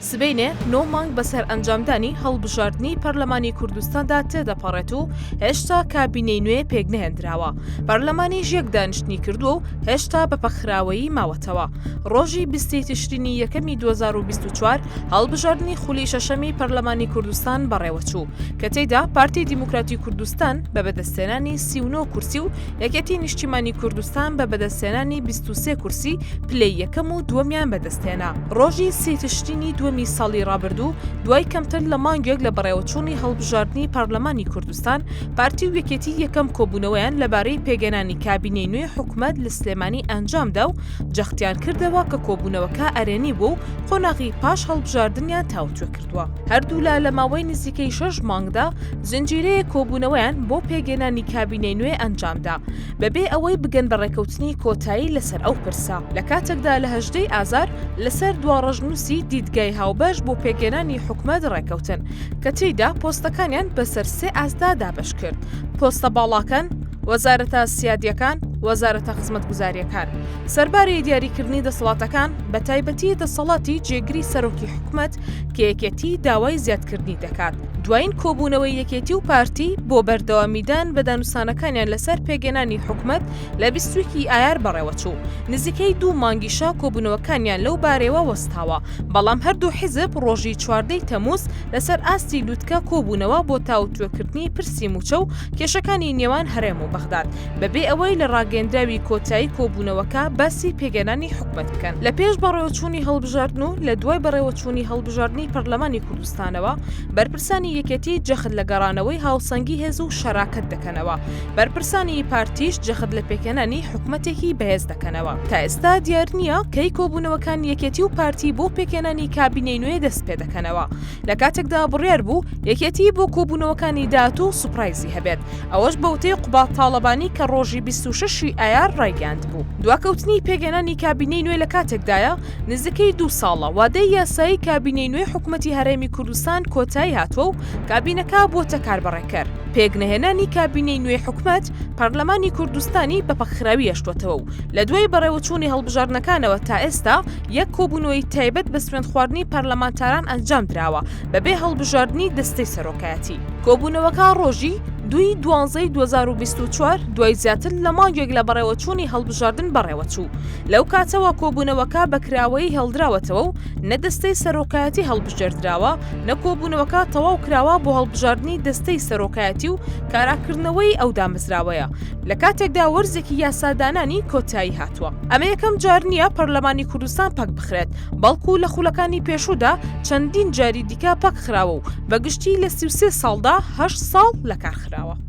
سبەینێ نۆ مانگ بەسەر ئەنجامدانی هەڵبژاردنی پەرلەمانی کوردستاندا تێدەپەڕێت و هێشتا کابینەی نوێ پێکنەهێندراوە. پەرلەمانیش یەک دانیشتنی کردووە و هێشتا بە پەکخراوەیی ماوەتەوە. ڕۆژی 20 ی تشرینی یەکەمی 2024 هەڵبژاردنی خولی شەشەمی پەرلەمانی کوردستان بەڕێوەچوو کە تێیدا پارتی دیموکراتی کوردستان بە بەدەستهێنانی 39 کورسی و یەکێتی نیشتیمانی کوردستان بە بەدەستهێنانی 23 کورسی پلەی یەکەم و دووەمیان بەدەستهێنا. ڕۆژی سی تشرینی دووەمی ساڵی ڕابردوو دوای کەمتر لە مانگێک لە بەڕێوەچوونی هەڵبژاردنی پەرلەمانی کوردستان، پارتی و یەکێتی یەکەم کۆبوونەوەیان لەبارەی پێکهێنانی کابینەی نوێی حکومەت لە سلێمانی ئەنجامدا و جەختیان کردەوە کە کۆبوونەوەکە ئەرێنی بووە و قۆناغی پاش هەڵبژاردنیان تاوتوێ کردووە. هەردوولا لە ماوەی نزیکەی شەش مانگدا زنجیرەیەک کۆبوونەوەیان بۆ پێکهێنانی کابینەی نوێ ئەنجامدا، بەبێ ئەوەی بگەن بە ڕێکەوتنی کۆتایی لەسەر ئەو پرسە، لە کاتێکدا لە 18 ی ئازار لەسەر دواڕەشنووسی دیدگای هاوبەش بۆ پێکهێنانی حکومەت ڕێکەوتن، کە تێیدا پۆستەکانیان بەسەر سێ ئاستدا دابەشکرد، پۆستە باڵاکان، وەزارەتە سیادییەکان، وەزارەتە خزمەتگوزارییەکان. سەرباری دیاریکردنی دەسەڵاتەکان، بەتایبەتی دەسەڵاتی جێگری سەرۆکی حکومەت کە یەکێتی داوای زیادکردنی دەکات. دوایین کۆبوونەوەی یەکێتی و پارتی بۆ بەردەوامیدان بە دانوستانەکانیان لەسەر پێکهێنانی حکومەت لە 21 ی ئایار بەڕێوەچوو، نزیکەی دوو مانگیشە کۆبوونەوەکانیان لەو بارەیەوە وەستاوە، بەڵام هەردوو حیزب ڕۆژی 14 ی تەمووز لەسەر ئاستی لوتکە کۆبوونەوە بۆ تاوتوێکردنی پرسی مووچە و کێشەکانی نێوان هەرێم و بەغداد، بەبێ ئەوەی لە ڕاگەیەندراوی کۆتایی کۆبوونەوەکە باسی پێکهێنانی حکومەت بکەن. لە پێش بەڕێوەچوونی هەڵبژاردن و لە دوای بەڕێوەچوونی هەڵبژاردنی پەرلەمانی کوردستانەوە، بەرپرسانی یەکێتی جەخت لە گەڕانەوەی هاوسەنگی هێز و شەراکەت دەکەنەوە، بەرپرسانی پارتیش جەخت لە پێکهێنانی حکومەتێکی بەهێز دەکەنەوە. تا ئێستا دیار نییە کەی کۆبوونەوەکانی یەکێتی و پارتی بۆ پێکهێنانی کابینەی نوێ دەستپێدەکەنەوە، لە کاتێکدا بڕیار بوو یەکێتی بۆ کۆبوونەوەکانی داهاتوو سوپرایزی هەبێت، ئەوەش بە وتەی قوباد تاڵەبانی کە ڕۆژی 26 ی ئایار ڕایگەیاندبوو. دواکەوتنی پێکهێنانی کابینەی نوێ لە کاتێکدایە، نزیکەی دوو ساڵە وادەی یاسایی کابینەی نوێی حکومەتی هەرێمی کوردستان کۆتایی هاتووە و کابینەکە بووەتە کاربەڕێکەر. پێکنەهێنانی کابینەی نوێی حکومەت، پەرلەمانی کوردستانی بە پەکخراوی هێشتووەتەوە و لە دوای بەڕێوەچوونی هەڵبژاردنەکانەوە تا ئێستا یەک کۆبوونەوەی تایبەت بە سوێندخواردنی پەرلەمانتاران ئەنجامدراوە بەبێ هەڵبژاردنی دەستەی سەرۆکایەتی. کۆبوونەوەکە ڕۆژی دوو ی دوانزەی 2024 دوای زیاتر لە مانگێک لە بەڕێوەچوونی هەڵبژاردن بەڕێوەچوو. لەو کاتەوە کۆبوونەوەکە بە کراوەیی هێڵدراوەتەوە و نە دەستەی سەرۆکایەتی هەڵبژێردراوە، نە کۆبوونەوەکە تەواو کراوە بۆ هەڵبژاردنی دەستەی سەرۆکایەتی و کاراکردنەوەی ئەو دامەزراوەیە، لە کاتێکدا وەرزێکی یاسادانانی کۆتایی هاتووە. ئەمە یەکەم جار نییە پەرلەمانی کوردستان پەک بخرێت، بەڵکو لە خولەکانی پێشوودا چەندین جاری دیکە پەکخراوە و بە گشتی لە 33 ساڵدا هەشت ساڵ لەکارخراوە.